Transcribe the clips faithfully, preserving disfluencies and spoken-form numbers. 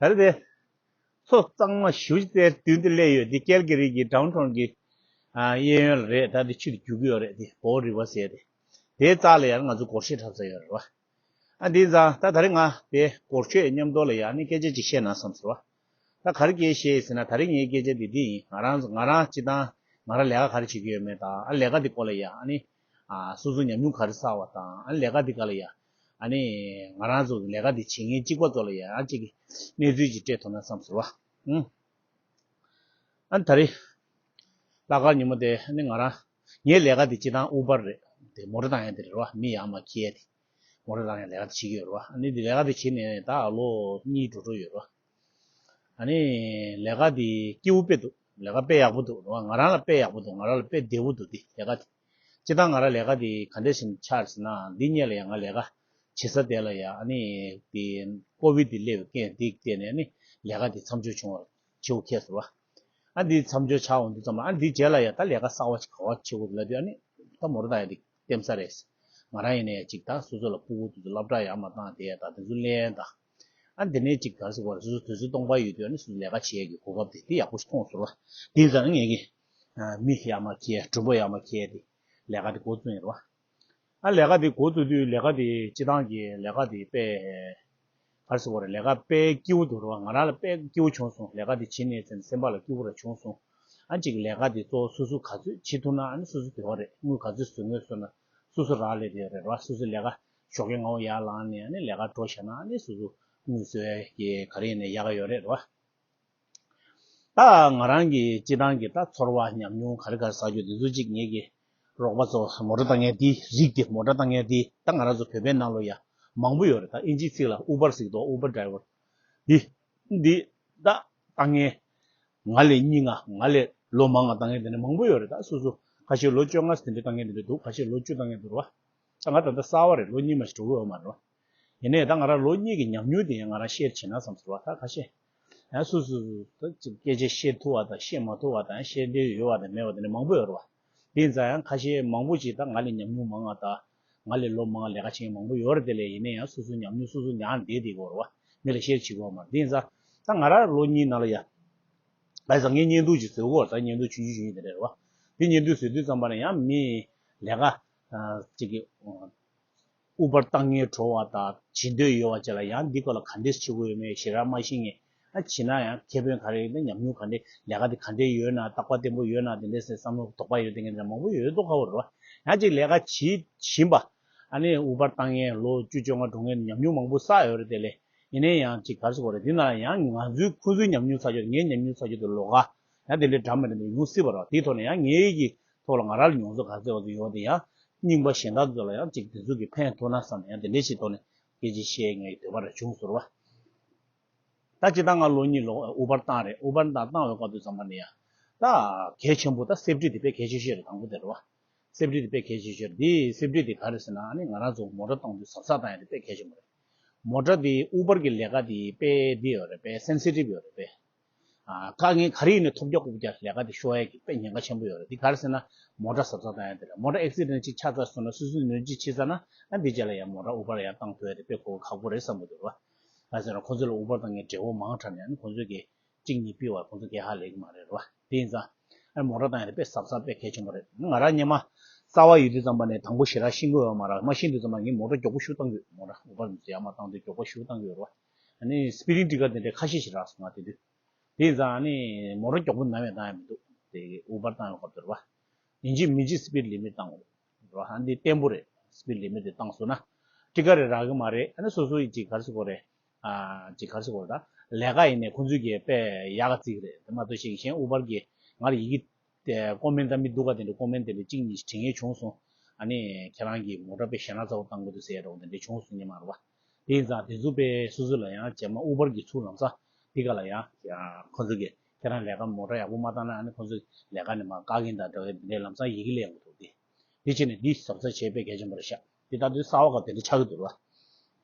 ད་རེས་དེ་མཚོ་གཙང་མ་ཞེ་པོ་ཅིག་དེ་མདུན་དེ་སླེབས་ཡོད། དེ་ཀལ་ག་རི་གི་ཌའུན་ཊའུན་གི་ཨ་གཡས་གཡོན་ལ་རེད། ད་དེ་ཆུ་དེ་རྒྱུག་གི་ཡོད་རེད། དེ་བོ་རི་ཝར་ཟེར་དེ། དེའི་རྩ་ལ་ཡར་ང་ཚོ་སྒོར་གཞས་འཁྲབ་ས་ཡོད་རེད་བ། ཨ་འདི་ཙང་ད་ད་རེས་ང་དེ་སྒོར་གཞས་མཉམ་དུ་ལ་ཡ་ཨ་ནི་སྐད་ཆ་ཅིག་བཤད་ན་བསམ་ཟེར་བ། ད་ག་རེ་སྐད་བཤད་ཟེར་ན། ད་རེས་ངའི་སྐད་ཆ་དེ་འདི་ཡིན། ང་རང་ང་རང་སྤྱིར་བཏང་ང་རང་ལས་ཀ་ག་རེ་བྱེད་ཀྱི་ཡོད་མེད་དང་། ཨ་ལས་ཀ་དེ་སྐོར་ལ་ཡ་ཨ་ནི་ཨ་སོ་སོ་ཉམས་མྱོང་ག་རེ་བསགས་པ་དང་། ཨ་ལས་ཀ་དེ་སྒང་ལ་ཡ་ཨ་ནི་ང་རང་ཚོ་ལས་ཀ་དེ་བྱེད་མཁན་གཅིག་པ་ཚོ་ལ་ཡ་ཨ་ཅིག་གནས་ཚུལ་ཅིག་སྤྲད་ཐུབ་ན་བསམ་ཟེར་བ། ཨུ། ཨ་ནི་ད་རེས་ལྷག་དཀར་ཉིན་མོ་དེ་ཨ་ནི་ང་རང་ངའི་ལས་ཀ་དེ་སྤྱིར་བཏང་ཨུ་བར་རེད། དེ་མོ་ཊ་བཏང་ཡ་དེ་རེད་བ། མི་ཡར་མར་འཁྱེར་ཡ་དེ། མོ་ཊ་བཏང་ཡ་ལས་ཀ་དེ་བྱེད་ཀྱི་ཡོད་རེད་བ། ཨ་ནི་དེ་ལས་ཀ་དེ་བྱེད་ནས་ད་ལོ་གཉིས་འགྲོ་འགྲོ་ཡོད་རེད་བ། ཨ་ནི་ལས་ཀ་དེ་སྐྱིད་པོ་དཔེ་འདུག་ལས་ཀ་དཔེ་ཡག་པོ་འདུག་རེད་བ། ང་རང་ལ་དཔེ་ཡག་པོ་འདུག་ང་རང་ལ་དཔེ་བདེ་པོ་འདུག་དེ་ལས་ཀ་དེ། སྤྱིར་བཏང་ང་རང་ལས་ཀ་དེ་ག་འདྲ་ཞིག་ཆགས་ཟེར་ན། འདི་སྔོན་ལ་ཡང་ང་ལས་ཀ་བྱེད་ས་དེ་ལ་ཡ་ཨ་ནི་དེ་ཀོ་བིད་དེ་སླེབས་པའི་རྐྱེན་དེ་བརྟེན་ནས་ཨ་ནི་ལས་ཀ་དེ་མཚམས་འཇོག་བྱུང་བ་བྱེད་དགོས་ཁེལ་སོང་བ། ཨ་འདི་མཚམས་འཇོག་ཆགས་འོང་དུས་ཙམ་པ། ཨ་འདི་རྗེས་ལ་ཡ་ད་ལས་ཀ་གསར་པ་ཞིག་ག་པར་བྱེད་དགོས་ལབ་དུས། ཨ་ནི་ད་མོ་ཊ་བཏང་ཡ་དེ་ལྟེམ་ས་རེད། ང་རང་ཡིན་ནའི་ཅིག་ད་སོ་སོ་ལ་སྤུ་གུ་དེ་ཚོ་སློབ་གྲྭ་ཡར་མར་བཏང་བསྡད་ཡ་ད་དེ་ཚོ་ལེན་ད། ཨ་འདི་ནས་ཅིག་ག་རེ་ཟེར་དགོས་རེད། སོ་སོ་དུས་ཚོད་སྟོང་པ་ཡོད་དུས་ཨ་ནི་སོ་སོ་ལས་ཀ་བྱེད་ཡ་གི་གོ་སྐབས་དེ་དེ་ཡག་པོ་ཞིག་མཐོང་སོང་བ། དེ་ཙང་ངེད་ཀྱི་མི་ཡར་མར་འཁྱེར། མགྲོན་པོ་ཡར་མར་འཁྱེར་ཏེ་ལས་ཀ་དེ་འགོ་བཙུགས་ཡིན་རེད་བ། ཨ་ལས་ཀ་དེ་འགོ་བཙུགས་དུས་ལས་ཀ་དེ་སྤྱིར་བཏང་གི་ལས་ཀ་དེ་དཔེ་ག་རེ་ཟེར་དགོས་རེད། ལས་ཀ་དཔེ་སྐྱིད་པོ་འདུག་རེད་བ། ང་རང་ལ་དཔེ་སྐྱིད་པོ་བྱུང་སོང་། ལས་ཀ་དེ་བྱེད་ནས་ཚེ་སེམས་པ་ལ་སྐྱིད་པོ་ར་བྱུང་སོང་། ཨ་ཅིག་ལས་ཀ་དེ་གཙོ་བོ་སོ་སོ་ག་ཚོད་བྱེད་ཐུབ་ན་ཨ་ནི་སོ་སོ་དེ་བ་རེད། དངུལ་ག་ཚོད་བཟོ་དགོས་བཟོས་ན་སོ་སོ་རག་ལས་དེ་རེད་བ། སོ་སོ་ལས་ཀ་ཞོགས་ཀས་སྔ་པོ་ཡར་ལངས་ནས་ཨ་ནི་ལས་ཀ་འགྲོ་བཞག་ན་ཨ་ནི་སོ་སོ་དངུལ་བཟོ་ཡ་གི་ག་རེ་ཡིན་ནའི་ཡག་ག་ཡོད་རེད་རེད་བ། ད་ང་རང་གི་སྤྱིར་བཏང་གི་ད་ཚོར་བ་ཉམས་མྱོང་ག་རེ་ག་རེ་བསགས་རྒྱུ་དེ་ཚོ་ཅིག་ངེད་ཀྱི་རོགས་པ་ཚོ་མོ་ཊ་བཏང་མཁན་དེ་རིགས་དེ། མོ་ཊ་བཏང་མཁན་དེ་ད་ང་རང་ཚོ་བོད་པའི་ནང་ལོགས་ཡ་མང་པོ་ཡོད་རེད། ད་ཨིན་ཇིའི་ཚིག་ལ་ཨུ་བར་ཟེར་གྱི་འདུག་ཨུ་བར་ཌ་རའི་ཝར་དེ། འདི་ད་བཏང་མཁན་ང་ལས་སྙིང་ང་ང་ལས་ལོ་མང་ང་བཏང་མཁན་དེ་འདྲ་མང་པོ་ཡོད་རེད། ད་སོ་སོ་ཁ་ཤས་ལོ་བཅོ་ལྔ་ཙམ་དེ་འདྲ་བཏང་མཁན་དེ་འདྲ་འདུག་ཁ་ཤས་ལོ་བཅུ་བཏང་མཁན་འདུག་རེད་བ། ད་ང་ད་ལྟ་གསར་པ་རེད། ལོ་གཉིས་མ་ཞིག་འགྲོ་གི་ཡོད་མ་རེད་བ། ཡིན་ནའི་ད་ང་རང་ལོ་གཉིས་ཀྱི་ཉམས་མྱོང་དེ་ཡང་ང་རང་ཤེར་བྱེད་ན་བསམ་ཟེར་བ། ད་ཁ་ཤས་ཡང་སོ་སོ་ད་ཅིག་སྐད་ཆ་བཤད་ཐུབ་པ་དང་བཤད་མ་ཐུབ་པ་དང་། བཤད་འདོད་ཡོད་པ་དང་མེད་པ་དེ་འདྲ་མང་པོ་ཡོད་རེད་བ། དེ་ཡིན་ཙང་ཡང་ཁ་ཤས་མང་པོ་ཅིག་ད་ང་ལས་ཉམས་མྱོང་མང་བ་དང་ང་ལས་ལོ་མང་ལས་ཀ་བྱེད་མཁན་མང་པོ་ཡོད་རེད། དེ་ལས་ཡིན་ནའི་ཡང་སོ་སོའི་ཉམས་མྱོང་སོ་སོ་ཉར་བསྡད་བསྡད་ཀྱི་ཡོད་རེད་བ། མི་ལ་ཤེར་བྱེད་ཀྱི་ཡོད་མ་རེད། དེ་ཡིན་ཙང་ད་ང་རང་ལོ་གཉིས་ནང་ལ་ཡ་ད་ཡིན་ཙང་ངས་བརྙན་ཐུང་ཅིག་བཟོས་ཀྱི་ཡོད་རེད། ད་བརྙན་ཐུང་ཆུང་ཆུང་ཆུང་ཆུང་དེ་འདྲ་རེད་བ། དེ་བརྙན་ཐུང་བཟོ་དུས་ཙམ་པ་ནས་ཡང་མི་ལས་ཀ་ཅིག་གི་ཨུ་བར་བཏང་མཁན་བྲོ་བ་དང་བྱེད་འདོད་ཡོད་པ་བཅས་ལ་ཡང་འདི་སྐོར་ལ་ག་འདྲས་བྱེད་དགོས་ཡོད་མེད་ཞེ་དྲག་མ་ཤེས་མཁན། ཨ་བྱེད་ན་ཡང་ཁེ་ཕན་ག་རེ་ཡོད་ན། ཉམས་མྱོང་ག་འདྲས། ལས་ཀ་དེ་ག་འདྲས་ཡོད་ན། རྟག་པ་བརྟན་པོ་ཡོད་ན། དེ་འདྲས་སེ་བསམ་བློ་དོགས་པ་ཡོད་དེ་འདྲ་མང་པོ་ཡོད་མདོག་ཁ་པོ་རེད་བ། ཡང་ཅིག་ལས་ཀ་བྱེད་བཞིན་པ། ཨ་ནི་ཨུ་བར་བཏང་མཁན་ལོ་བཅུ་བཅོ་ལྔ་འགྲོ་མཁན་ཉམས་མྱོང་མང་པོ་བསགས་ཡོད་རེད། དེ་ལས་ཡིན་ནའི་ཡང་ཅིག་ག་རེ་ཟེར་དགོས་རེད། འདི་ནང་ལ་ཡང་ང་ཚོའི་ཁོང་ཚོའི་ཉམས་མྱོང་བསགས་རྒྱུ། ངའི་ཉམས་མྱོང་བསགས་རྒྱུ་དེ་ལོགས་ཀ་ཡང་དེ་འདྲའི་འདྲ་མི་འདྲ་མི་ཡོང་སྲིད་པ་རེད་བ། དེའི་ཐོག་ནས་ཡང་ངའི་གི་ཐོག་ལ་ང་རང་ལ་མྱོང་ཚོར་ག་ཚོད་བ་ཚོད་ཡོད་དེ་ཡང་རྙིང་པ་གཞན་དག་ཚོ་ལ་ཡང་ཅིག་དེ་ཚོ་གི་ཕན་ཐོགས་ན་བསམ་ནས་ཡང་དེ་འདྲའི་ཞིག་ཐོག་ནས་སྐད་ཆ་བཤད་ངེས་འདོད་པ་ར་བྱུང་སོང་བ། ད་ཅི་ད་ང་ལོ་གཉིས་ལོ་ཨུ་བར་བཏང་རེད། ཨུ་བར་ད་བཏང་བའི་སྐབས་དུས་ཙམ་པ་ནས་ཡང་ད་གལ་ཆེན་པོ་ད་སེབ་ཊི་དེ་དཔེ་གལ་ཆེ་ཤོས་རེད། དང་པོ་དེ་རེད་བ། སེབ་ཊི་དེ་དཔེ་གལ་ཆེ་ཤོས་རེད། དེ་སེབ་ཊི་དེ་ག་རེ་ཟེར་ན། ཨ་ནི་ང་རང་ཚོ་མོ་ཊ་བཏང་དུས་གཟབ་གཟབ་བཏང་ཡ་དེ་དཔེ་གལ་ཆེན་པོ་རེད། མོ་ཊ་དེ་ཨུ་བར་གི་ལས་ཀ་དེ་དཔེ་དེ་ཡོད་རེད། དཔེ་སེན་སི་ཊིབ་ཡོད་རེད། དཔེ་ཨ་དཀའ་ངལ་ག་རེ་ཡིན་ནའི་ཐོལ་རྒྱག་རྐུབ་བཀྱག་ལས་ཀ་དེ་ཤོར་ཡ་གི་དཔེ་ཉེན་ཁ་ཆེན་པོ་ཡོད་རེད། དེ་ག་རེ་ཟེར་ན་མོ་ཊ་གཟབ་གཟབ་བཏང་ཡ་དེ་རེད། མོ་ཊ་ཨེག་སི་ཌེན་ཊི་ཅིག་ཆགས་ཚར་སོང་ན་སོ་སོའི་ནོར་ཅིག་ཕྱིན་ཚར་ན། ཨ་འདི་རྗེས་ལ་ཡང་མོ་ཊ་ཨུ་བར་ཡང་བཏང་ཐུབ་ཡ་དེ་དཔེ་གོ་ཁག་པོ་རེད་བསམ་གྱི་འདུག་རེད་བ། ག་རེ་ཟེར་ན་ཁོང་ཚོ་ལ་ཨུ་བར་བཏང་མཁན་བགྲེས་པོ་མང་དྲགས་ནས། ཨ་ནི་ཁོང་ཚོས་གི་གཅིག་གཉིས་ཕུད་པ་ཁོང་ཚོ་གས་ཧ་ལས་ཀྱི་མ་རེད་རེད་བ། དེ་ཡིན་ཙང་ཨ་མོ་ཊ་བཏང་ཡ་དེ་དཔེ་གཟབ་གཟབ་དཔེ་གལ་ཆེན་པོ་རེད། ང་རང་སྔོན་མ་གསར་པ་ཡོད་དུས་ཙམ་པ་ནས་དང་པོ་ཞེ་དྲག་ཤེས་ཀྱི་ཡོད་མ་རེད། མ་ཤེས་དུས་ཙམ་པ་ངས་མོ་ཊ་མགྱོགས་པོ་ཞེ་པོ་བཏང་གི་ཡོད། མོ་ཊ་ཨུ་བར་ཡར་མར་བཏང་དུས་མགྱོགས་པོ་ཞེ་པོ་བཏང་གི་ཡོད་རེད་བ། ཨ་ནི་སི་པི་ཌིང་ཊི་རི་ཀར་དེ་འདྲ་ཁ་ཤས་ཤིག་རག་སོང་ང་དེ་དུས། དེ་ཡིན་ཙང་ཨ་ནི་མོ་ཊ་མགྱོགས་པོ་ནམ་ཡང་བཏང་ཡ་མི་འདུག་དེ་ཨུ་བར་བཏང་ཡ་སྐབས་དེར་བ། ཡིན་གཅིག་མིན་གཅིག་སི་པིཌ་ལི་མིཊ་བཏང་དགོས་རེད་བ། ཨ་འདི་བརྟན་པོ་རེད། སི་པིཌ་ལི་མིཊ་དེ་བཏང་སོང་ན་ཊི་ཀ་རེ་རག་གི་མ་རེད། ཨ་ནི་སོ་སོ་ཡིན་གཅིག་ག་རེ་ཟེར་དགོས་རེད། ཨ་གཅིག་ག་རེ་ཟེར་དགོས་རེད། ད་ལས་ཀ་ཡིན་ནའི་ཁོང་ཚོས་གི་དཔེ་ཡག་ག་བརྩི་གི་རེད། དེ་མ་གཏོགས་ཤིག་གཞན་ཨུ་བར་གི་ང་ལ་ཡི་གེ་དེ་ཀོ་མེན་ཊ་ད་མི་སྡུག་ག་དེ་འདྲ་ཀོ་མེན་ཊ་དེ་འདྲ་གཅིག་གཉིས་ཤིག་བྲིས་མཁན་བྱུང་སོང་། ཨ་ནི་ཁྱེད་རང་གིས་མོ་ཊ་དཔེ་ཞེ་དྲག་རྩ་བ་བཏང་དགོས་འདུག་ཟེར་ཡ་འདྲ་བོ་དེ་འདྲ་བྱུང་སོང་ཉི་མ་རེད་བ། དེ་ཡིན་ཙང་དེ་ཚོ་དཔེ་སོ་སོ་ལ་ཡང་རྗེས་མ་ཨུ་བར་གྱི་ཚུར་ལམ་སང་དེ་ག་ལ་ཡང་ཁོ་ཚོ་གིས་ཁྱེད་རང་ལས་ཀ་མོ་ཊ་ཡག་པོ་མ་བཏང་ན་ཨ་ནི་ཁོ་ཚོ་ལས་ཀ་ནས་མར་བཀག་གིན་དང་འདྲ་བའི་དེ་འདྲའི་ལམ་སང་ཡི་གེ་སླེབས་ཡོང་གི་འདུག་དེ་དེ་བྱས་ནས་འདི་གཟབ་གཟབ་བྱེད་དཔེ་གལ་ཆེན་པོ་རེད་ཤག་དེ་ད་དུང་གསར་པ་ག་དེ་འདྲ་ཆགས་ཀྱི་འདུག་ར།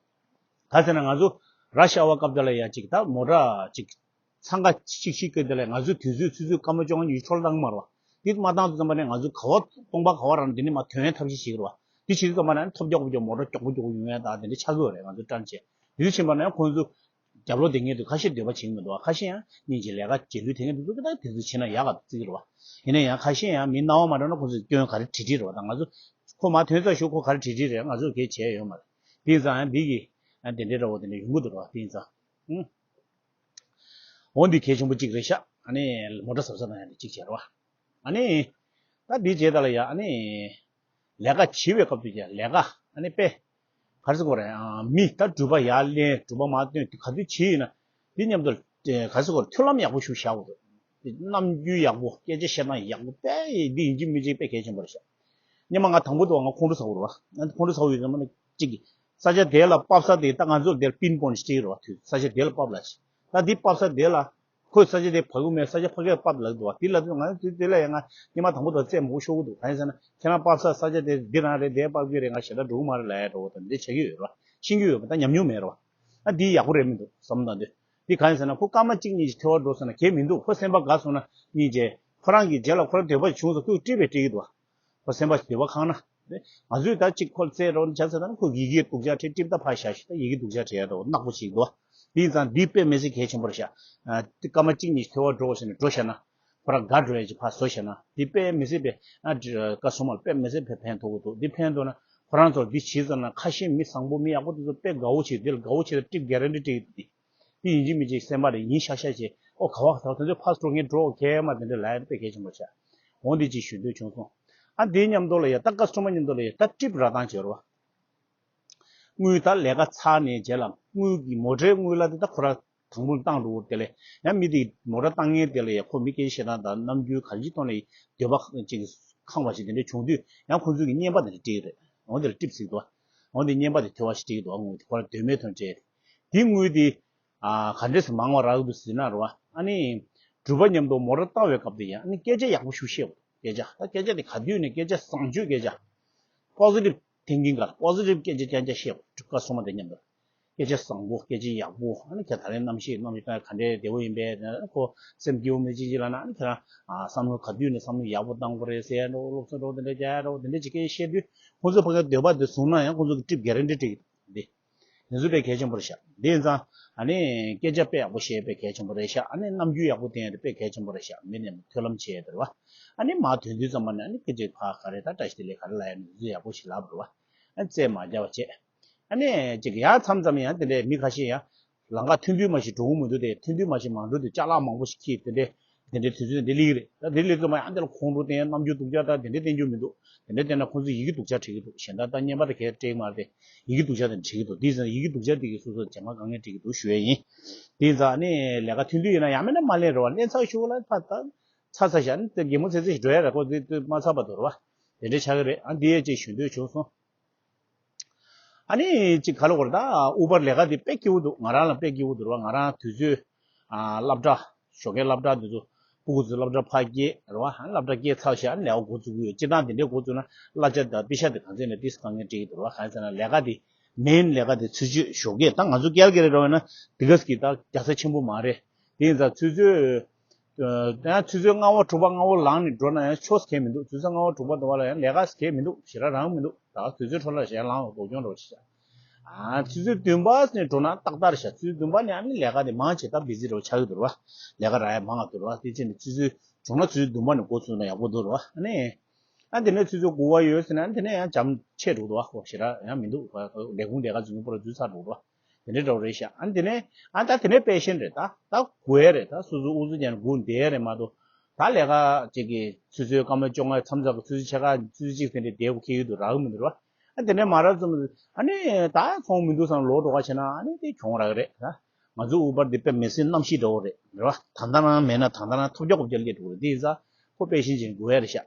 ག་ཟེར་ན་ང་ཚོ་ར་ཤ་བ་སྐབས་དེ་ལ་ཡ་ཅིག་ད་མོ་ཊ་ཅིག་འཚང་ཁ་ཤིག་ཤིག་གི་དེ་ལས་ང་ཚོས་དུས་ཚོད་ཆུ་ཚོད་སྐར་མ་བཅོ་ལྔ་ཉི་ཤུ་འཕྲོ་བརླག་མ་རེད་བ། འདི་མ་བཏང་དུས་ཙམ་པ་ནས་ང་ཚོས་ག་བ་སྟོང་པ་ག་བ་རག་ན་འདི་ནས་མར་ཐོན་ཡའི་ཐབས་ཤེས་བྱེད་ཀྱི་རེད་བ། འདི་བྱེད་དུས་ཙམ་པ་ནས་ཐོལ་རྒྱག་པོ་རྒྱག་མོ་ཊ་མགྱོགས་པོ་མགྱོགས་པོ་ཡོང་ཡ་ད་དེ་འདྲ་ཆགས་ཀྱི་ཡོད་རེད། ང་ཚོ་ཊན་བྱས་དེ་འདྲ་ཕྱིན་པ་ན་ཡང་ཁོང་ཚོ་ རྒྱབ་ལོག་དེ་ངེས་དུས་ཁ་ཤས་འདོད་པ་བྱེད་ཀྱི་མི་འདུག་བ། ཁ་ཤས་ཡང་སྙིང་རྗེ་ལས་ཀ་རྗེས་ལུས་དེ་ངེས་འདུག་ཚོ་ད་དེ་ཚོ་བྱེད་ན་ཡག་ག་བརྩི་གི་རེད་བ། ཡིན་ན་ཡང་ཁ་ཤས་ཡང་མི་སྣང་བ་མ་འགྲོ་ན་ཁོ་ཚོས་སྐྱོན་ག་རེ་བྲིས་བྲིས་རེད་བ། ད་ང་ཚོ་ཁོ་མ་ཐོན་ཚར་ཞུ་ཁོ་ག་རེ་བྲིས་བྲིས་རེད། ང་ཚོས་གལ་བྱས་ཡོད་མ་རེད། དེ་ཡིན་ཙང་ཡང་འདི་གི་ཨ་དེ་འདྲའི་འདྲ་བོ་དེ་འདྲ་ཡོང་གི་འདུག་རེད་བ། དེ་ཡིན་ཙང་ཨུ། འོ་འདི་གལ་ཆེན་པོ་གཅིག་རེད་ཤག་ཨ་ནི་མོ་ཊ་གཟབ་གཟབ་གནང་ཡ་འདི་གཅིག་བྱས་རེད་བ། ཨ་ནི། ད་འདི་བྱས་ད་ལ་ཡ་ཨ་ནི། ལས་ཀ་བྱེད་པའི་སྐབས་དུ་ཡ་ལས་ཀ་ཨ་ནི་དཔེ། ག་རེ་ཟེར་དགོས་རེད། ཨ་མི་ད་འགྲུལ་པ་ཡར་ལེན་འགྲུལ་པ་མར་བཏོན་དུས་ག་དུས་བྱེད་ཡིན་ན། འདི་མཉམ་དུ་ག་རེ་ཟེར་དགོས་རེད། མཐུན་ལམ་ཡག་པོ་ཞིག་བཞག་དགོས་འདུག་རྣམ་འགྱུར་ཡག་པོ། སྐད་ཆ་བཤད་སྟངས་ཡག་པོ་དཔེ་འདི་ཡིན་གཅིག་མིན་གཅིག་དཔེ་གལ་ཆེན་པོ་རེད་ཤག་སྔོན་མ་ང་དང་པོ་དུ་ང་ཁོང་ཁྲོ་ཟ་གི་རེད་བ། ང་ཁོང་ཁྲོ་ཟ་གི་ཡོད་ཙང་མ་ནི་གཅིག་གིས་ས་ཆ་དེ་ལ་ཕབ་ས་དེ་ད་ང་ཚོར་དེར་པིན་པོན་ཅིག་རེད་བ། དུས་ས་ཆ་དེ་ལ་ཕབ་ལ་ཞིག་ད་འདི་ཕབ་ས་དེ་ལ་ཁོས་ས་ཆ་དེ་ཕབ་གི་མེད། ས་ཆ་ཕ་གིར་ཕབ་ལབ་འདུག་བ། དེ་ལབ་དུས་ང་དེ་དེ་ལ་ཡང་ང་སྔོན་མ་དང་པོ་དང་རྩེད་མོ་ཤོར་གི་འདུག་གང་ཡིན་ཟེར་ན་ཁྱེད་རང་ཕབ་ས་ས་ཆ་དེ་འདི་རང་རེད། དེ་ཕབ་གི་རེད། ང་ཞེ་དྲག་འགྲོ་གི་མ་རེད་ལབ་ཡ་འདྲ་བོ་དང་འདི་བྱེད་ཀྱི་ཡོད་རེད་བ། ཤེས་ཀྱི་ཡོད་པ་ད་ཉམས་མྱོང་མེད་རེད་བ། ཨ་འདི་ཡག་པོ་རེད་མི་འདུག་བསམ་བློ་བཏང་དུས། འདི་གང་ཡིན་ཟེར་ན་ཁོ་སྐར་མ་གཅིག་གཉིས་ཀྱི་ཐལ་བ་འགྲོ་སོང་ན་གལ་མི་འདུག་ཁོ་སེམས་པ་དགའ་སོང་ན་གཉིས་རྗེས་ཁོ་རང་གི་རྗེས་ལ་ཁོ་རང་འདོད་པ་བྱུང་སོང་ཁོས་ཀྲིག་པས་ཀྲིག་གི་འདུག་ཁོ་སེམས་པ་འདོད་པ་ཁེངས་ན། ང་ཚོས་ད་གཅིག་ཁོ་ལ་རྩེད་རོགས་བྱ་ཟེར་ན་ཁོ་ཡི་གེ་སྡུག་ཅག་བྲིས་ཀྲིག་ད་ཕར་བཞག་ཤིག་ད་ཡི་གེ་སྡུག་ཅག་བྲིས་ཡ་འདུག་ནག་པོ་ཞིག་འདུག་དེ་ཡིན་ཙང་འདི་དཔེ་མི་སྲིད་གལ་ཆེན་པོ་རེད་ཤག་ཨ་དེ་སྐར་མ་གཅིག་གཉིས་ཐལ་བ་འགྲོ་བཞིན་ནས་འགྲོ་བཞག་ན། ཁོ་རང་དགའ་འགྲོ་ཡ་ཅིག་ཕར་བཟོ་བཞག་ན་འདི་དཔེ་མི་སྲིད་པའི་ཨ་ཀ་སོ་མར་དཔེ་མི་སྲིད་པའི་ཕན་ཐོགས་ཀྱི་འདུག་འདི་ཕན་ཐོགས་ན་ཁོ་རང་ཚོར་འདི་བྱས་ཙང་ན་ཁ་ཤས་མི་བཟང་པོ་མི་ཡག་པོ་དེ་ཚོ་དཔེ་དགའ་བོ་བྱེད། འདི་ལ་དགའ་བོ་བྱེད་ད་ཀྲིག་གེ་རན་ཊི་སྤྲད་ཀྱི་འདུག་འདི། དེ་ཡིན་གཅིག་མིན་གཅིག་སེམས་པ་རེ་ཡིན་ཤག་ཤག་བྱས། ཨོ་ག་བ་ག་ད་དེ་ཚོ་ཕར་འགྲོ་ངས་འགྲོ་གས་མ་དེ་འདྲ་ལབ་ཡ་དཔེ་གལ་ཆེན་པོ་ཆགས། འོ་འདི་ཅིག་ཞུ་འདོད་བྱུང་སོང་། ཨ་དེའི་མཉམ་དུ་ལ་ཡ་ད་ཀ་སི་ཊོ་མར་མཉམ་དུ་ལ་ཡ་ད་ཊིབ་རག་སྟངས་བྱེད་རོགས། དངུལ་ད་ལས་ཀ་ཚར་ནས་རྗེས་ལ་དངུལ་གྱི་མོ་ཊའི་དངུལ་ལ་དེ་ད་ཁོ་ར་དང་པོ་བཏང་འགྲོ་དེ་ལས་ཡང་མི་དེ་མོ་ཊ་བཏང་མཁན་དེ་ལ་ཡ་ཁོ་མི་སྐད་ཆ་བཤད་སྟངས་དང་རྣམ་འགྱུར་ག་རེ་ཅིག་ཐོག་ནས་འདོད་པ་ཅིག་ཁེངས་པ་ཞིག་དེ་འདྲ་བྱུང་དུས་ཡང་ཁོ་ཚོས་ཀྱི་རྔན་པ་དེ་འདྲ་སྤྲད་ཀྱི་རེད། འོ་དེ་ལ་ཊིབ་ཟེར་གྱི་འདུག་འོ་དེ་རྔན་པ་དེ་ཐོལ་པ་ཞིག་སྤྲད་ཀྱི་འདུག་དངུལ་དེ་ཁོ་ར་འདོད་མོས་ཐོན་སྤྲད་དེ། དེ་དངུལ་དེ། ཨ་ག་འདྲས་སེ་མང་བ་རག་གི་འདུག་ཟེར་ན་རེད་བ། ཨ་ནི། སྒྲུབ་པ་མཉམ་དུ་མོ་ཊ་བཏང་བའི་སྐབས་དེ་ཡང་ཨ་ནི་སྐད་ཆ་ཡག་པོ་ཞིག་བཤད་དགོས། སྐད་ཆ་ད་སྐད་ཆ་དེ་ག་དུས་ནས་སྐད་ཆ་བཟང་སྤྱོད་སྐད་ཆ། པོ་སི་ཊིབ་ཐིང་ཀིང་ག་པོ་སི་ཊིབ་སྐད་ཆ་རྐྱང་རྐྱང་བཤད་དགོས། སྒྲུབ་ཀ་སོ་མ་དེ་མཉམ་དུ། སྐད་ཆ་བཟང་པོ་སྐད་ཆ་ཡག་པོ། ཨ་ནི་ཁྱེད་ད་རེས་གནམ་གཤིས་གནམ་གཤིས་ག་འདྲས་བདེ་བོ་ཡིན་པས་ཁོ་སེམས་སྐྱིད་པོ་མེད་ཅིག་ཅིག་ལབ་ན་ཨ་ནི་ཁྱེད་རང་བསམ་བློ་ག་དུས་ནས་བསམ་བློ་ཡག་པོ་བཏང་དགོས་རེད་ཟེར་ཡ་འདྲ་བོ་སློབ་གསོ་འདྲ་བོ་དེ་འདྲས་རྒྱག་ཡ་འདྲ་བོ་དེ་འདྲས་ཅིག་སྐད་ཆ་བཤད་དུས་ཁོ་ཚོ་ཕ་གིའི་འདོད་པ་དེ་བཟུང་ན་ཡང་ཁོ་ཚོ་གི་ཊིབ་གེ་རན་ཊི་སྤྲད་ཀྱི་འདུག་འདི། དེ་ཚོ་དཔེ་གལ་ཆེན་པོ་རེད་ཤག་དེ་ཡིན་ཙང་ཨ་ནི་སྐད་ཆ་དཔེ་ཡག་པོ་བཤད་དཔེ་གལ་ཆེན་པོ་རེད་ཤག་ཨ་ནི་རྣམ་འགྱུར་ཡག་པོ་བསྟན་ཡ་དེ་དཔེ་གལ་ཆེན་པོ་རེད་ཤག་མི་རྣམས་མཐུན་ལམ་བྱེད་ཡ་དེ་རེད་བ། ཨ་ནི་མར་ཐོན་དུས་ཙམ་པ་ནས་ཨ་ནི་སྐད་ཆ་ཕར་ག་རེ་ད་བཀྲ་ཤིས་བདེ་ལེགས་ག་རེ་ལབ་ཡ་ནི་དེ་ཚོ་ཡག་པོ་ཞིག་ལབ་དགོས་རེད་བ། ཨ་ནི་རྩེད་མ་རྒྱག་པ་བྱེད། ཨ་ནི་ཅིག་ཡང་མཚམས་མཚམས་ཡང་དེ་འདྲའི་མི་ཁ་ཤས་ཡང་ལམ་ཁ་ཐུང་ཐུང་མ་ཞིག་འགྲོ་གི་མི་འདུག་དེ་ཐུང་ཐུང་མ་ཞིག་མ་འགྲོ་དུས་ཅ་ལག་མང་པོ་ཞིག་འཁྱེར་དེ་འདྲའི་དེ་འདྲའི་དུས་ཚོད་འདི་སླེབས་ཀྱི་རེད། ད་དེ་སླེབས་ཙམ་པ་ཡང་དེ་ལ་ཁོང་ཁྲོ་བསྟན་རྣམ་འགྱུར་སྡུག་ཅག་ད་དེ་འདྲའི་བསྟན་རྒྱུ་མི་འདུག་དེ་འདྲའི་བསྟན་ན་ཁོང་ཚོས་ཡི་གེ་སྡུག་ཅག་བྲིས་ཀྱི་འདུག་གཞན་དག་ད་བརྙན་པར་དེ་གས་སྤྲད་མ་རེད། ཡི་གེ་སྡུག་ཅག་དེ་བྲིས་ཀྱི་འདུག་དེ་ཡིན་ཙང་ཡི་གེ་སྡུག་ཅག་དེ་གས་སོ་སོ་རྗེས་མ་དཀའ་ངལ་འཕྲད་ཀྱི་འདུག་ཞུ་ཡ་ཡིན། དེ་ཡིན་ཙང་ནི་ལས་ཀ་ཐུང་ཐུང་ཡིན་ན་ཡང་མིན་ན་མ་ལེན་རེད་བ། ལེན་ཚར་ཞུ་བ་ལ་ཕ་ད་ཚར་ཚར་བཞག་ནི་དེ་གད་མོ་ཚེ་ཚེ་ཞིག་འགྲོ་ཡ་རེད། ཁོ་དེ་དེ་མ་ཚར་བར་དུ་རེད་བ། དེ་འདྲའི་ཆགས་ཀྱི་རེད། ཨ་འདི་ཡས་ཅིག་ཞུ་འདོད་བྱུང་སོང་། ཨ་ནི་ཅིག་ག་ལ་གོ་རེད། ད་ཨུ་བར་ལས་ཀ་འདི་དཔེ་སྐྱིད་པོ་འདུག་ང་རང་ལ་དཔེ་སྐྱིད་པོ་འདུག་རེད་བ། ང་རང་དུས་ཚོད་ཨ་སློབ་གྲྭ་ཞོགས་ཀའི་སློབ་གྲྭ་འདི་ཚོ་སྤུ་གུ་ཚོའི་སློབ་གྲྭ་ཕར་སྐྱེལ་རེད་བ། ཨ་སློབ་གྲྭ་སྐྱེལ་ཚར་བཞག་ལས་ཀ་འགོ་བཙུགས་ཀྱི་ཡོད། སྤྱིར་བཏང་འདི་འདྲའི་འགོ་བཙུགས་ན་གླ་ཆ་དང་པེ་ཤ་དེ་གང་ཚད་ནས་ཏིས་དཀའ་ངལ་འཕྲད་ཀྱི་འདུག་རེད་བ། གང་ཡིན་ཟེར་ན་ལས་ཀ་འདི་མེན་ལས་ཀ་དེ་ཚུད་ཆོད་ཞོགས་ཀས་ད་ང་ཚོ་ཀལ་ཀ་རེ་འགྲོ་བས་ན་དེ་ག་ཟིག་ད་རྒྱལ་ས་ཆེན་པོ་མ་རེད། དེ་ཡིན་ཙང་ཆུ་ཚོད། ཡང་ཆུ་ཚོད་ལྔ་པ་དྲུག་པ་ལྔ་པ་ལངས་ནས་འགྲོ་ན་ཡང་ཆོས་གལ་མི་འདུག་ཆུ་ཚོད་ལྔ་པ་དྲུག་པ་དུ་བ་ལ་ཡང་ལས་ཀ་གལ་མི་འདུག་ཞེ་དྲག་རང་མི་འདུག་ད་དུས་ཚོད་འཕྲོ་བརླག་བྱས་ལངས་ལོག་སྡུག་གྱོང་འགྲོ་ཆེ་ཆ། ཨ་ཆུ་ཚོད་བདུན་པ་ནས་འགྲོ་ན་ཏག་ཏག་རེད་ཤག་ཆུ་ཚོད་བདུན་པ་ནས་ཨ་ནི་ལས་ཀ་དེ་མང་ཆེ་ད་བི་ཟི་རེ་བ་ཆགས་ཀྱི་འདུག་རེད་བ། ལས་ཀ་རག་ཡ་མང་བ་འདུག་རེད་བ། དེ་ཕྱིན་ནས་ཆུ་ཚོད་བྱུང་ན་ཆུ་ཚོད་བདུན་པ་ནས་འགོ་ཚུགས་ན་ཡག་པོ་འདུག་རེད་བ། ཨ་ནི། ཨ་དེ་ནས་ཆུ་ཚོད་དགུ་པ་ཡོད་ཟེར་ན་ཨ་དེ་ནས་ཡང་འཇམ་ཆེ་འགྲོ་འདུག་བ། ཁོ་ཞེ་དྲག་ཡང་མི་འདུག་ལས་ཁུངས་ལས་ཀ་ཚུན་ཚོད་པོ་ར་འཛུལ་ཚར་འགྲོ་འདུག་བ། དེ་འདྲའི་འདྲ་བོ་རེད་ཤག་ཨ་དེ་ནས་ཨ་ད་དེ་ནས་པེ་ཤེན་རེད། ད་ད་དགོས་ཡ་རེད། ད་སོ་སོ་ཨུ་ཚུགས་ཀྱང་སྒུག་བསྡད་ཡ་རེད་མ་གཏོགས། ད་ལས་ཀ་ཅིག་གི་ཆུ་ཚོད་སྐར་མ་བཅོ་ལྔ་མཚམས་ཚ་གི་ཆུ་ཚོད་ཕྱེད་ཀ་ཆུ་ཚོད་གཅིག་དེ་འདྲའི་བསྡད་དགོས་ཁེལ་གྱི་འདུག་རག་གི་མི་འདུག་ར། ཨ་དེ་ནས་མ་རག་ཙམ་ཨ་ནི་ད་ཚོང་མི་འདུག་བསམ་ལོག་འགྲོ་ག་བྱས་ན་ཨ་ནི་དེ་གྱོང་རག་གི་རེད། ད་ང་ཚོ་ཨུ་བར་འདི་དཔེ་མི་སྲིད་གནམ་གཤིས་འདྲ་བོ་རེད་རེད་བ། ད་ལྟ་རང་མེད་ན་ད་ལྟ་རང་ཐོབ་རྒྱག་གོ་རྒྱག་ལས་འགྲོ་གི་རེད། དེ་ཡིན་ཙང་ཁོ་པེ་ཤེན་ཅིག་དགོས་ཡ་རེད་ཤག་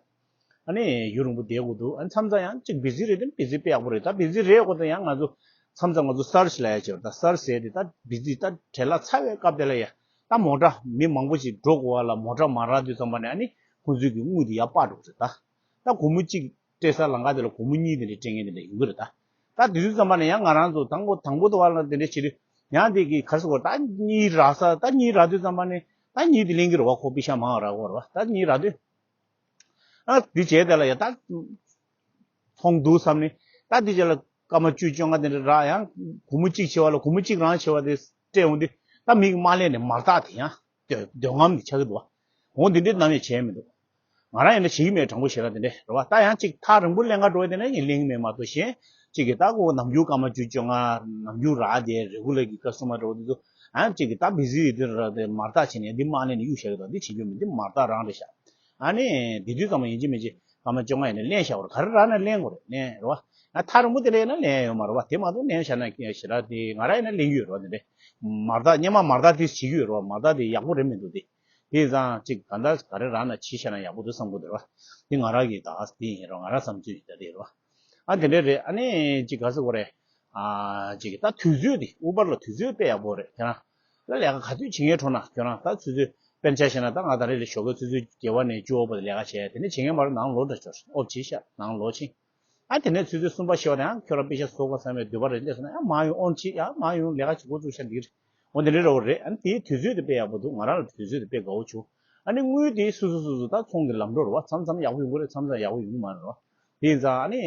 ཨ་ནི་ཡུན་རིང་པོ་བསྡད་དགོས་འདུག་ཨ་ནི་མཚམས་མཚམས་ཡང་གཅིག་བི་ཟི་རེད་དེ་བི་ཟི་དཔེ་ཡག་པོ་རེད། ད་བི་ཟི་རེད་གོ་ད་ཡང་ང་ཚོ་མཚམས་མཚམས་ང་ཚོ་སར་ཆི་ལབ་ཡ་བྱེད་པ་ད་སར་ཟེར་དེ་ད་བི་ཟི་ད་བྲེལ་བ་ཚ་བའི་སྐབས་དེ་ལ་ཡ་ད་མོ་ཊ་མི་མང་པོ་ཞིག་འགྲོ་དགོས་པ་ལ་མོ་ཊ་མ་རག་དུས་ཙམ་པ་ནས་ཨ་ནི་ཁོང་ཚོའི་གི་དངུལ་དེ་ཡར་སྤར་འགྲོ་རེད། ད་ད་སྒོར་མོ་གཅིག་སྤྲད་ས་ལམ་ཁ་དེ་ལ་སྒོར་མོ་གཉིས་དེ་འདྲ་སྤྲད་མཁན་དེ་འདྲ་ཡོང་གི་རེད། ད་ད་དེ་དུས་ཙམ་པ་ནས་ཡང་ང་རང་ཚོ་དང་པོ་དང་པོ་དུ་བ་ལ་དེ་འདྲ་བྱེད་དུས་ཡང་དེ་གི་ག་རེ་ཟེར་དགོས་ད་གཉིས་རག་ས་ད་གཉིས་རག་དུས་ཙམ་པ་ནས་ད་གཉིས་དེ་ལེན་གི་རེད་བ། ཁོ་པེ་ཤ་མང་རག་གོ་རེད་བ། ད་གཉིས་རག་དུས། ཨ་འདི་བྱས་དེ་ལ་ཡ་ད་མཐོང་འདུག་བསམ་ནས་ད་འདི་བྱས་ལ་སྐར་མ་བཅུ་བཅོ་ལྔ་དེ་འདྲ་རག་ཡང་སྒོར་མོ་གཅིག་ཆེ་བ་ལ་སྒོར་མོ་གཅིག་རང་ཆེ་བ་དེ་སྤྲད་འོང་དུས་ ད་མིག་མ་ལེན་ནས་མར་ཐག་དེ་ཡང་འདོད་འདོད་རྔམ་ནི་ཆགས་ཀྱི་འདུག་བ། འོ་འདི་འདྲའི་ནམ་ཡང་བྱས་མི་འདུག་ང་རང་ཡིན་ན་བྱེད་ཀྱི་མེད། དྲང་པོ་བཤད་ན་དེ་འདྲས་རེད་བ། ད་ཡང་ཅིག་ཐག་རིང་པོ་ལེན་ག་འགྲོ་བ་དེ་ན་ཡིན་ལེན་གྱི་མེད་མ་གཏོགས་གཞན་ཅིག་གི་ད་ཁོ་ནམ་རྒྱུན་སྐར་མ་བཅུ་བཅོ་ལྔ་ནམ་རྒྱུན་རག་དེ་རེ་གུ་ལར་གྱི་ཀ་སི་ཊོ་མར་འགྲོ་བ་དེ་ཚོ་ཨ་ཅིག་གི་ད་བི་ཟི་ཡོད་དུས་ར་དེ་མར་ཐག་བྱས་ནས་འདི་མ་ལེན་ནས་གཡུག་བཞག་གི་འདུག་འདི་བྱེད་རྒྱུ་མེད། འདི་མར་ཐག་རང་རེད་ཤག་ཨ་ནི་དེ་དུས་ཙམ་པ་ཡིན་གཅིག་མིན་གཅིག་སྐར་མ་བཅོ་ལྔ་ཡིན་ན་ལེན་བཞག་པ་རེད། ག་རེ་རག་ན་ལེན་དགོས་རེད། ལེན་རེད་བ། ཡང་ཐག་རིང་པོ་དེ་ལ་ཡིན་ན་ལེན་ཡོད་མ་རེད་བ། དེ་མ་གཏོགས་ལེན་བཞག་ན་ཞེ་དྲག་དེ་ང་རང་ཡིན་ན་ལེན་གྱི་ཡོད་རེད་བ། དེ་འདྲས་མར་ཐག་སྔོན་མ་མར་ཐག་དེ་བྱེད་ཀྱི་ཡོད་རེད་བ། མར་ཐག་དེ་ཡག་པོ་རེད་མི་འདུག་དེ། དེ་ཡིན་ཙང་ཅིག་ག་འདྲ་ག་རེ་རག་ན་བྱས་བཞག་ན་ཡག་པོ་འདུག་བསམ་གྱི་འདུག་ར། དེ་ང་རང་གི་ད་དེ་ཡིན་ར། ང་རང་བསམ་ཚུལ་ཡིན་ད་དེ་རེད་བ། ཨ་དེ་འདྲ་རེད། ཨ་ནི་ཅིག་ག་ཟེར་དགོས་རེད། ཨ་ཅིག་ད་དུས་ཚོད་དེ་ཨུ་བར་ལ་དུས་ཚོད་དཔེ་ཡག་པོ་རེད། ཁྱེད་རང་ལ་ལས་ཀ་ག་དུས་བྱེད་མཁན་འཕྲོ་ན་ཁྱོད་རང་ད་ཆུ་ཚོད་དཔེར་ན་ཆ་བཞག་ན་ད་ང་ད་རེས་ལ་ཞོགས་ཀའི་ཆུ་ཚོད་བརྒྱད་པ་ནས་བཅུ་པ་བར་ལས་ཀ་བྱས། དེ་ནས་བྱེད་མཁན་མ་རེད། ནང་ལོག་འདྲ་ཆོག་ཨོབ་བྱས་ཤག་ནང་ལོག་ཕྱིན། ཨ་དེ་ནས་ཆུ་ཚོད་གསུམ་པ་བཞི་པ་དེ་ཡང་ཁྱོད་རང་པེ་ཤ་བཟོ་དགོས་བསམ་པའི་འདོད་པ་རེ་སླེབས་སོང་ན་ཡང་མ་ཡོང་། ཨོན་ཅི་ཡང་མ་ཡོང་། ལས་ཀ་བྱེད་འགོ་བཙུགས་ཤག་འདི་རེད། འོ་དེ་འདྲའི་འདྲ་བོ་རེད། ཨ་ནི་དེའི་དུས་ཚོད་དེ་དཔེ་ཡག་པོ་འདུག་ང་རང་ལ་དུས་ཚོད་དེ་དཔེ་དགའ་བོ་བྱུང་། ཨ་ནི་དངུལ་དེ་སོ་སོ་སོ་སོ་ད་ཚོང་གི་ལམ་འགྲོ་རེད་བ། མཚམས་མཚམས་ཡག་པོ་ཡོང་གི་རེད། མཚམས་མཚམས་ཡག་པོ་ཡོང་གི་མ་རེད་བ། དེ་ཡིན་ཙང་ཨ་ནི།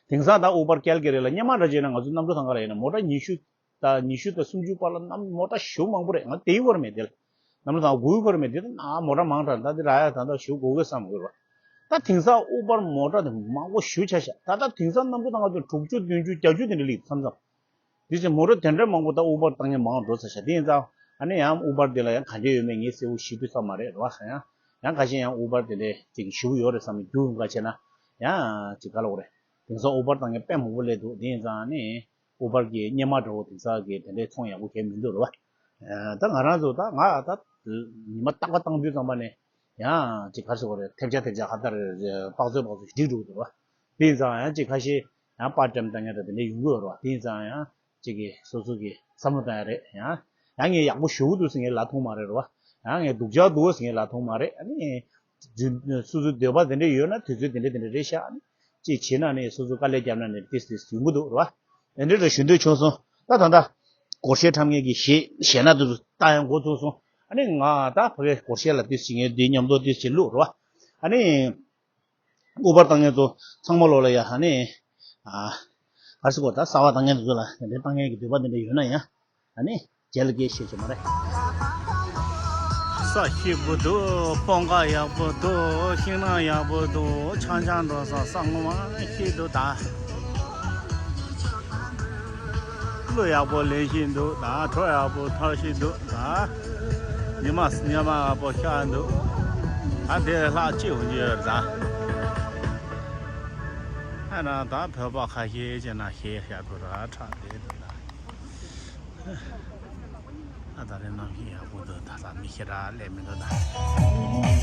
དེང་སང་ད་ཨུ་བར་ཀལ་ཀེ་རི་ལ་སྔོན་མ་འདྲ་བྱས་ན་ང་ཚོ་གནམ་གྲུ་ཐང་ག་ལ་ཡིན་ན་མོ་ཊ་ཉི་ཤུ་དང་ཉི་ཤུ་དང་སུམ་ཅུ་བར་ལ་གནམ་མོ་ཊ་ཞེ་པོ་མང་པོ་རེད། ང་དེའི་བར་མེད་དེ་ལ། གནམ་གྲུ་ཐང་དགུའི་བར་མེད་དེ་ལ་ན་མོ་ཊ་མང་དྲགས། ད་འདི་རག་ཡ་ད་ལྟ་ཞེ་པོ་དགོས་ཀྱི་བསམ་དགོས་རེད་བ། ད་དེང་སང་ཨུ་བར་མོ་ཊ་དེ་མང་པོ་ཞེ་པོ་ཆགས་ཤག་ད་ལྟ་དེང་སང་གནམ་གྲུ་ཐང་ག་ཚོ་དྲུག་ཅུ་བདུན་ཅུ་བརྒྱད་ཅུ་དེ་འདྲ་སླེབས་མཚམས་མཚམས། དེ་བཞིན་མོ་ཊ་དེ་འདྲ་མང་པོ་ད་ཨུ་བར་བཏང་མཁན་མང་འགྲོ་ཚར་ཤག་དེ་ཡིན་ཙང་ཨ་ནི་ཡང་ཨུ་བར་དེ་ལ་ཡང་ག་འདྲ་ཡོད་མེད་ངས་གསལ་པོ་ཞེ་པོ་ཚོར་མ་རེད་རེད་བ། ཡང་ཡང་ཁ་ཤས་ཡང་ཨུ་བར་དེ་འདྲ་ཅིག་ཞེ་པོ་ཡོད་རེད་བསམ་ནས་རྒྱུག་ཡོང་ཁ་བྱས་ན་ཡང་ཅིག་ག་ལབ་དགོས་རེད། དེང་སང་ཨུ་བར་བཏང་མཁན་དཔེ་མང་པོ་སླེབས་འདུག་དེ་ཡིན་ཙང་ཨ་ནི་ཨུ་བར་གྱི་སྔོན་མ་འདྲ་བོ་དེང་སང་གི་དེ་འདྲའི་ཚོང་ཡག་པོ་གང་ཡང་མི་འདུག་རེད་བ། ད་ང་རང་ཚོ་ད་ང་ད་ཉི་མ་རྟག་པར་བཏང་དུས་ཙམ་པ་ནས་ཡང་ཅིག་ག་རེ་ཟེར་དགོས་རེད། ཐེབས་ཆག་ཐེབས་ཆག་ཧ་ལྟར་པགས་ཚོད་པགས་ཚོད་ཞིག་འགྲིག་འགྲོ་གི་འདུག་རེད་བ། དེ་ཡིན་ཙང་ཡང་ཅིག་ཁ་ཤས་ཡང་པར་ཊེམ་བཏང་མཁན་འདྲ་དེ་འདྲ་ཡོང་གི་ཡོད་རེད་བ། དེ་ཡིན་ཙང་ཡང་ཅིག་གིས་སོ་སོ་གི་བསམ་བློ་བཏང་ཡ་རེད། ཡང་ཡང་ངས་ཡག་པོ་ཞེ་པོ་འདུག་ཟེར་མཁན་ལབ་མཐོང་མ་རེད་རེད་བ། ཡང་ངས་སྡུག་ཅག་འདུག་ཟེར་མཁན་ལབ་མཐོང་མ་རེད། ཨ་ནི་སོ་སོའི་འདོད་པ་དེ་འདྲ་ཡོད་ན་དུས་ཚོད་དེ་འདྲ་དེ་འདྲ་རེད་ཤག་ཨ་ནི་ཅིག་བྱས་ན་ནི་སོ་སོ་དཀའ་ལས་བརྒྱབ་ན་ནི་ཏིས་ཏིས་ཡོང་གི་འདུག་རེད་བ། དེ་འདྲ་རེད། ཞུ་འདོད་བྱུང་སོང་། ད་ད་ལྟ་སྒོར་གཞས་འཁྲབ་མཁན་གྱི་གཞས་གཞས་སྣ་དེ་ཚོ་བཏང་ཡང་འགོ་ཚུགས་སོང་། ཨ་ནི་ང་ད་ཕ་གིའི་སྒོར་གཞས་ལ་ཏིས་བྱེད་མཁན་དེའི་མཉམ་དུ་ཏིས་བྱེད་ལུགས་རེད་བ། ཨ་ནི། ཨུ་བར་བཏང་མཁན་ཚོ་ཚང་མ་ལོག་ལ་ཡ་ཨ་ནི། ཨ། ག་རེ་ཟེར་དགོས། ད་གསར་པ་བཏང་མཁན་ཚོ་ལ་དེ་འདྲའི་བཏང་མཁན་གྱི་འདོད་པ་དེ་འདྲ་ཡོད་ན་ཡང་ཨ་ནི་རྗེས་ལ་སྐད་བཤད་ཆོག་མ་རེད། ས་སྐྱིད་པོ་འདུག་སྤང་ཁ་ཡག་པོ་འདུག་ཤིང་ནགས་ཡག་པོ་འདུག་ཆང་ཆང་འགྲོ་ས་ས་ངོ་མ་སྐྱིད་འདུག་ད། གླུ་ཡག་པོ་ལེན་བཞིན་འདུག་ད་བྲོ་ཡག་པོ་འཁྲབ་བཞིན་འདུག་ད་ཉི་མ་ཉི་མ་ཡག་པོ་ཤར་འདུག་ད་དེ་ལྷག་ཅི་ཡོང་རྒྱུ་ཡོད་རེད་ད། ཨ་ན་ད་བོད་པ་ཁ་ཤས་ཀྱི་ན་ཤེས་ཤག་གུ་ར་ཁྲག་དེ་འདུག་ད། ཨ་ད་རེ་གནམ་གཤིས་ཡག་པོ་འདུག་ད་ལྟ་མི་ཤི་ར་ལས་མི་འདུག་ད།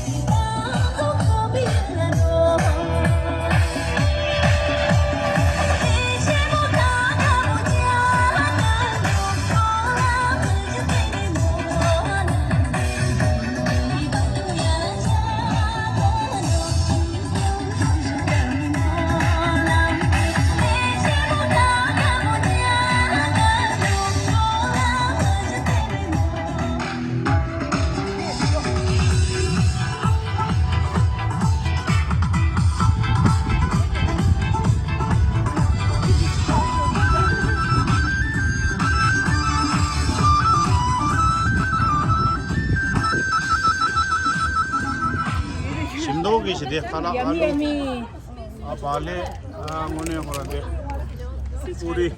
ཞིམ་མདོག་གི་ཞི་བདེ་ཁ་ལག་ཨ་ལུ། ཨ་བ་ལེ། ཨ་དངོས་གནས་ཁོ་རང་དེ། ཨུ་རི།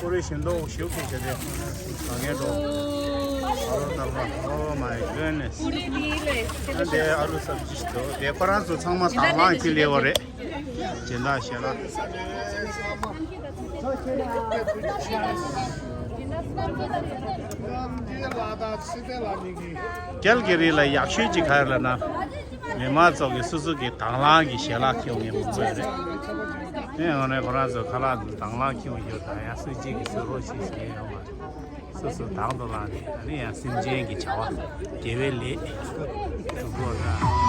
ཨུ་རི་ཞིམ་མདོག་ཞིབ་ཀྱི་ཞི་བདེ། ང་ངའི་འགྲོ། ཨ་རོ་ནག་པ། Oh my goodness། ཨ་དེ་ཨ་ལུ་སབ་ཇི་ཞིག་འདུག་དེ་ཁོ་རང་ཚོ་ཚང་མ་དང་བླངས་ཀྱིས་ལས་པ་རེད། སྦྱིན་བདག་ཞལ་ལག་ཀལ་གི་རི་ལ་ཡག་ཤོས་ཅིག་ག་རེ་ལབ་ན། མི་མང་ཚོ་གི་སོ་སོ་གི་དང་བླངས་ཀྱི་ཞལ་ལག་ཁྱེར་ཡོང་མཁན་མང་པོ་ཡོད་རེད། དེ་ཡང་ནས་ཁོ་རང་ཚོ་ཁ་ལག་དང་བླངས་ཁྱེར་ཡོང་རྒྱུ་དང་ཡང་སྲིད་སྤྱི་གི་གསོལ་རོགས་ཤིག་ཟེར་ཡོང་བ། སོ་སོ་དང་དུ་བླངས་ནས་ཨ་ནི་ཡང་སེམས་ཅན་གྱི་བྱ་བ་དགེ་བའི་ལས་སྒྲུབ་དགོས་ན།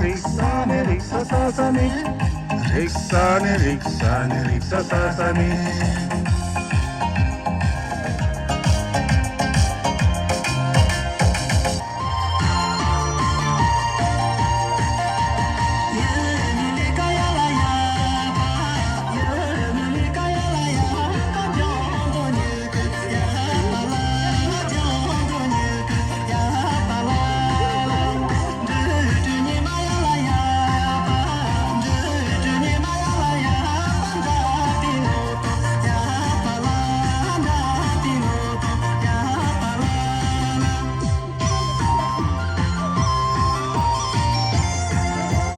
རིག་ས་ནི་རིག་ས་ས་ས་ནི། རིག་ས་ནི་རིག་ས་ནི་རིག་ས་ས་ས་ནི།